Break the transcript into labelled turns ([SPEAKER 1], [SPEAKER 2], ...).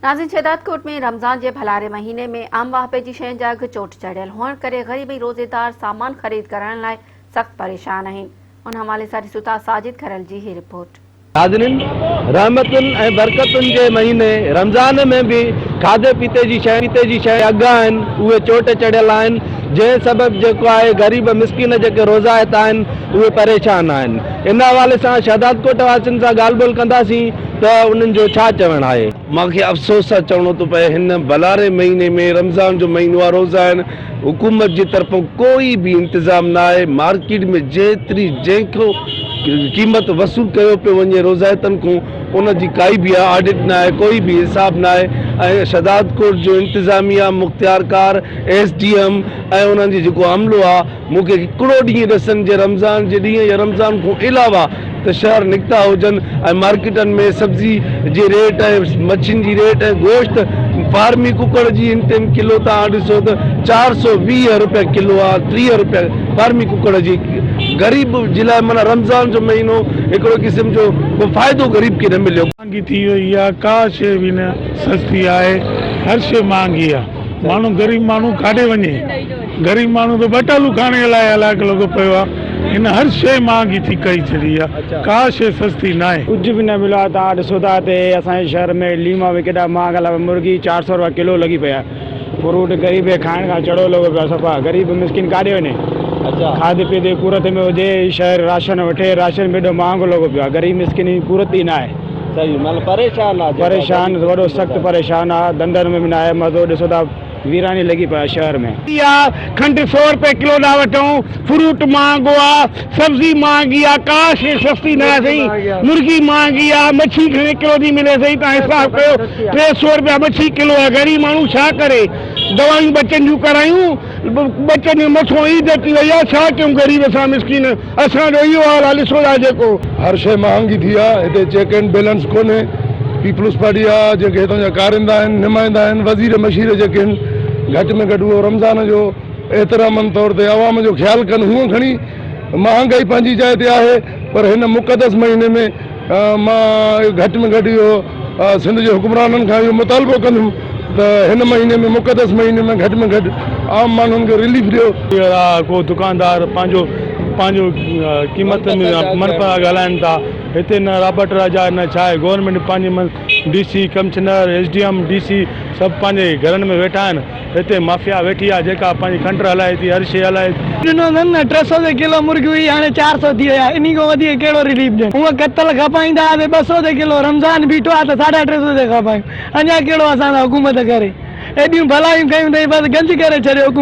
[SPEAKER 1] ناظرين شهدادڪوٽ ۾ رمضان جي ڀلاري مهيني ۾ عام واهپي جي شين جا اگهه چوٽ چڙهيل هئڻ ڪري غريب ۽ روزيدار سامان خريد ڪرڻ لاء سخت پريشان آهن ان حوالي سان ڏسون ٿا ساجد کرل جي هي رپورٽ.
[SPEAKER 2] ناظرين رحمتن ۽ برڪتن جي مهيني رمضان ۾ به کاڌي پيتي جي شين پيتي جي شين اگهه آهن اهي چوٽ چڙهيل آهن جنهن سبب جيڪو آهي غريب مسڪين جيڪي روزائتا آهن اهي پريشان آهن ان حوالي سان شهدادڪوٽ واسين سان ڳالهه ٻولهه ڪنداسين ته انهن جو ڇا چوڻ آهي. مان کي افسوس سان چوڻو ٿو پئي هن ڀلاري مهيني ۾ رمضان جو مهينو آهي روزا آهن حڪومت جي طرفون ڪوئي به انتظام نه آهي مارڪيٽ ۾ جيتري جنهن کان قيمت وصول ڪيو پيو وڃي روزائتن کان ان جي ڪائي به آڊٽ نه آهي ڪوئي به حساب نه آهي ۽ شهدادڪوٽ جو انتظاميا مختيارڪار ايس ڊي ايم ۽ انهن جي جيڪو عملو آهي مون کي هڪڙو ڏينهن ڏسن جي رمضان جي ڏينهن يا رمضان کان علاوه ته شهر نڪتا هجن ۽ مارڪيٽن ۾ سبزي جي ريٽ ۽ مڇين جي ريٽ ۽ گوشت فارمي ڪڪڙ جي هن ٽيم ڪلو تان ڏسو ته 420 روپيا ڪلو آ 30 روپيا فارمي ڪڪڙ جي غريب جي لاء معنيٰ رمضان جو مهينو هڪڙو قسم جو ڪو فائدو غريب کي نه مليو.
[SPEAKER 3] مهانگي ٿي وئي آ ڪا شي به نه سستي آهي هر شي مهانگي آ ماڻهو غريب ماڻهو ڪاڏي وڃي غريب ماڻهو ته ٻٽالو کائڻ جي لاء هلاڪ لڳو پيو آ هن هر شي مهانگي ٿي ڪئي ڇڏي آ ڪا شي سستي ناهي.
[SPEAKER 4] ڪجهه به نه مليو آ توهان ڏسو ٿا هتي اسان جي شهر ۾ ليما به ڪيڏا مهانگا لڳا مرغي 400 رپيا ڪلو لڳي پئي آ فروٽ غريب کي کائڻ کان چڙو لڳو پيو آ صفا غريب مسڪين ڪاڏي وڃي کاڌي پيتي جي پورت ۾ هجي شهر راشن وٺي راشن به ايڏو مهانگو لڳو پيو آ غريب مسڪين جي پورت ئي ناهي.
[SPEAKER 2] صحيح مطلب پريشان آ
[SPEAKER 4] پريشان وڏو سخت پريشان آ ڌنڌن ۾ به ناهي مزو ڏسو ٿا ويراني لڳي پئي آ شهر ۾.
[SPEAKER 3] آ کنڊ سو رپئي ڪلو ٿا وٺون فروٽ مهانگو آ سبزي مهانگي آ ڪا شي سستي نه آ سائين مرغي مهانگي آ مڇي گهڻي ڪلو ٿي ملي سائين توهان حساب ڪيو 300 رپيا مڇي ڪلو آ غريب ماڻهو ڇا ڪري دوايون ٻچن جون ڪرايون ٻچن جي مٿو عيد اچي وئي آ ڇا ڪيون غريب اسان مسڪين اسان جو اهو حال آ ڏسو ٿا جيڪو.
[SPEAKER 5] هر شيء مهانگي ٿي آ هتي چيڪ اينڊ بيلنس ڪونهي پيپلز پارٽي جا جيڪي هتان جا ڪارندا آهن نمائندا آهن وزير مشير جيڪي آهن گهٽ ۾ گهٽ اهو رمضان جو احترامن طور تي عوام جو خيال ڪن هونء کڻي مهانگائي پنهنجي جاء تي آهي پر هن مقدس مهيني ۾ مان گهٽ ۾ گهٽ اهو سنڌ جي حڪمرانن کان اهو مطالبو ڪندم ته هن مهيني ۾ مقدس مهيني ۾ گهٽ ۾ گهٽ عام ماڻهن کي رليف ڏيو.
[SPEAKER 3] ڪو دڪاندار پنهنجو پنهنجو قيمت ۾ من پا ڳالهائن ٿا هتي نه رابرٽ راجا نه ڇا آهي گورنمينٽ پنهنجي من D C commissioner S D M D C سڀ پنهنجي گهرن ۾ ويٺا آهن هتي مافيا ويٺي آ جيڪا پنهنجي کنڊ هلائي ٿي هر شي هلائي ٿي.
[SPEAKER 6] ڏنو اٿن نه 300 تي ڪلو مرغي هئي هاڻي 400 ٿي وئي آهي انهي کان وڌيڪ ڪهڙو رليف ڏين هونء ڪتل کپائيندا هئاسين 200 تي ڪلو رمضان بيٺو آهي ته ساڍا 300 تي کپايون اڃا ڪهڙو اسان سان حڪومت ڪري ايڏيون ڀلايون ڪيون اٿئي بس گنج ڪري ڇڏيو حڪومت.